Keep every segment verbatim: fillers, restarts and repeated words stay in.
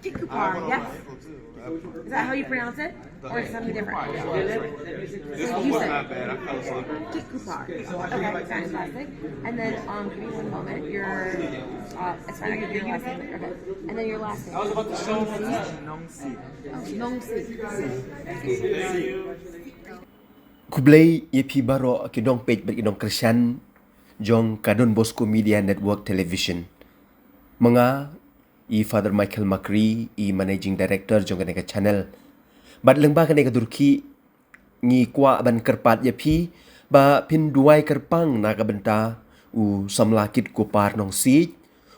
Kit Kupar, yes? Is that how you pronounce it? Or is it something different? This one was not bad. I fell asleep. Kit Kupar. Okay, fantastic. And then, um, give me one moment. Your, uh, it's fine. I can give you my name. Okay. And then your last name. I was about to show Nongsi. Nongsi. Oh, Nongsi. Khublei ïa phi baroh ki nongpeit bad ki nongkyrshan jong ka Don Bosco Media Network Television. Ma nga i Father Michael Makri, i Managing Director jong kane ka channel. Bad lyngba kane ka durki ngi kwah ban kyrpad ïa phi ba phin duwai kyrpang na ka bynta u samla Kit Kupar Nongsiej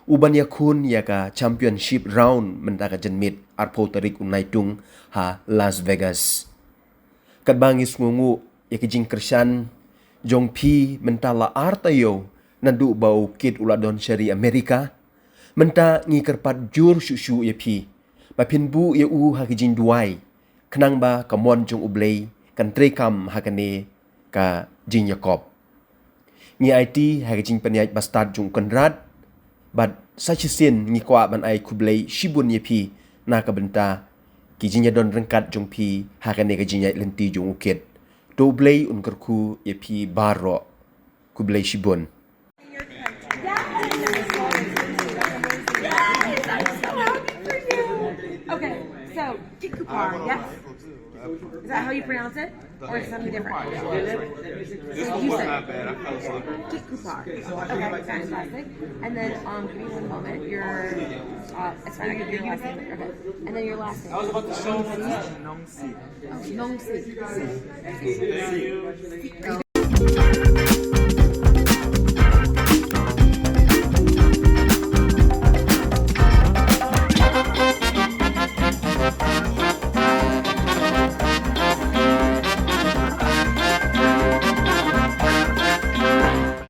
u ban ïakhun ïa ka championship round mynta ka janmiet arphew tarik u Naitung ha Las Vegas. Katba ngi sngewnguh ïa ka jingkyrshan jong phi mynta la ar taïew naduh ba u Kit u la don sha ri Amerika, mynta ngi kyrpad jur shuh shuh ïa phi ba phin buh ïa u ha ka jingduwai, khnang ba ka mon jong U Blei kan treikam ha kane ka jingïakop. Ngi aiti ha ka jingpynïaid bastad jong u Kynrad bad sa shisien ngi kwah ban ai khublei shibun ïa phi na ka bynta ki jingïadon ryngkat jong phi ha kane ka jingïaid lynti jong u Kit. To U Blei un kyrkhu ïa phi baroh. Khublei shibun. Yes! I'm so happy for you. Okay, so Kit Kupar, yes? Is that how you pronounce it? Or is it something different? This one was not bad. I fell asleep. Kit Kupar. Okay, fantastic. And then, um, give me one moment. Your, uh, it's fine. I can give you my name. Okay. And then your last name. I was about to show Nongsi. Nongsi. Oh, Nongsi.